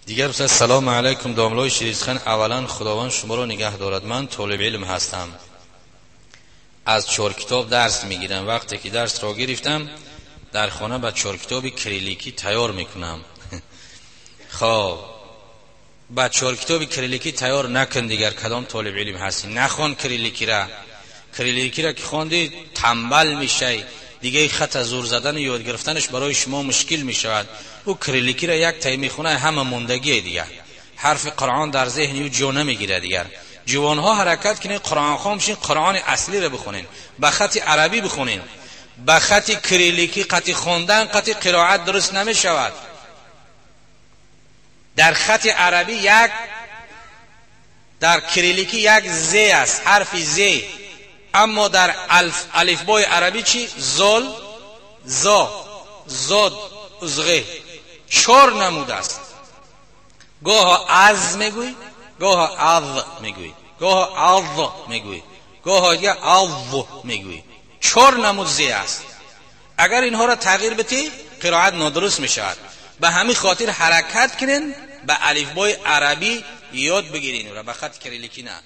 دیگر استاد سلام علیکم داملای شیرین، اولا خداوند شما را نگه دارد. من طالب علم هستم، از 4 کتاب درس میگیرم. وقتی که درس را گرفتم در خانه با 4 کتاب کریلیکی تیار میکنم. خب با 4 کتاب کریلیکی تیار نکن دیگر، کدام طالب علم هستی نخوان کریلیکی را. کریلیکی را که خواندی تنبل میشی دیگه، خط زور زدن و یاد گرفتنش برای شما مشکل میشود. او کریلیکی را یک تای میخونه همه موندگی دیگه، حرف قرآن در ذهن او جا نمیگیره دیگر. جوانها حرکت کنین، قرآن خوان بشین، قرآن اصلی را بخونین، به خط عربی بخونین. به خط کریلیکی قطع خواندن قطع قرائت درست نمیشود. در خط عربی یک، در کریلیکی یک ز است، حرف ز، اما در الفبای عربی چی؟ زل، زا، زاد، زغه، 4 نمود است. گاه از میگوی، گاه از میگوی، گاه از میگوی، گاه دیگه از میگوی. 4 نمود ز است. اگر اینها را تغییر بدی قرائت نادرست میشود. به همین خاطر حرکت کنین به الفبای عربی یاد بگیرین و به خط کریلیکی نه.